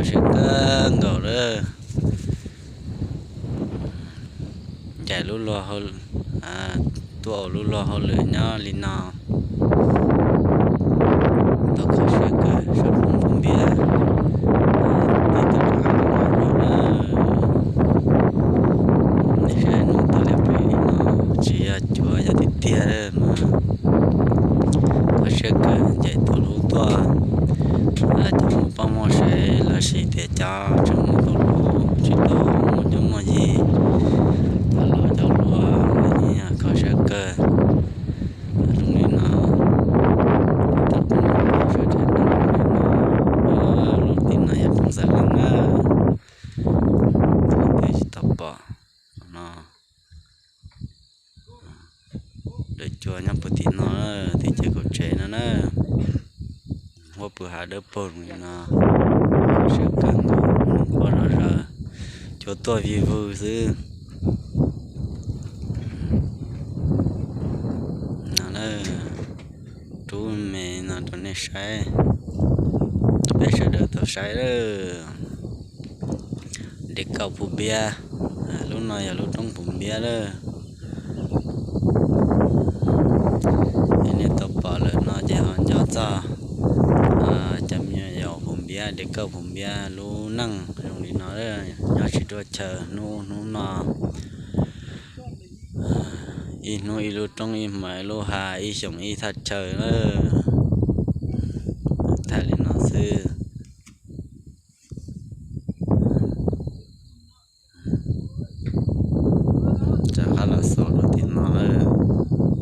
Siab kawg nkaus lawm. Ncaim lub luag hauj, tuaj ua lub luag hauj lwm nyob li no. Tau kho siab kawg, sab phooj phooj npiab, tej tau rov qab los no lawm. Nej saib nws tau liam plig li no, tsis yog cuav, yog tiag tiag mas. Kho siab kawg, ncaim tau lub tuaj, cov muaj poj muaj sev lossis tias cov tseem muaj tau lub tsis tau muaj cuab muaj yig, cov laus cov hluas, kho siab kawg. Zoo li no, lub tim no yog Phooj Xeem Leej na, tsis tau pom no. Dawm cua nyob puag tim no, tim ces kaum tsev no na. Huab pw hav dawb paug li no, siab kawg nkaus, ua zom zaws, cua tuaj vij vwg xwb. No na, rub me no rau nej saib, rau peb sawv daws tau saib lawm. Dej kauj Phuv Npiab, lub no yog lub roob Phuv Npiab lawm. Nej tau pom lawm no ces ho nco txog cov me nyuam yaus Phuv Npiab, dej kauj Phuv Npiab lub neej zoo li no, nyob tsis ruaj chaw hnub ub hnub no. Ib hnub ib lub roob, ib hmo ib lub hav, ib xyoos ib thaj chaw lawm. Tham li no xwb. Rov qab los xaus rau tim no lawm.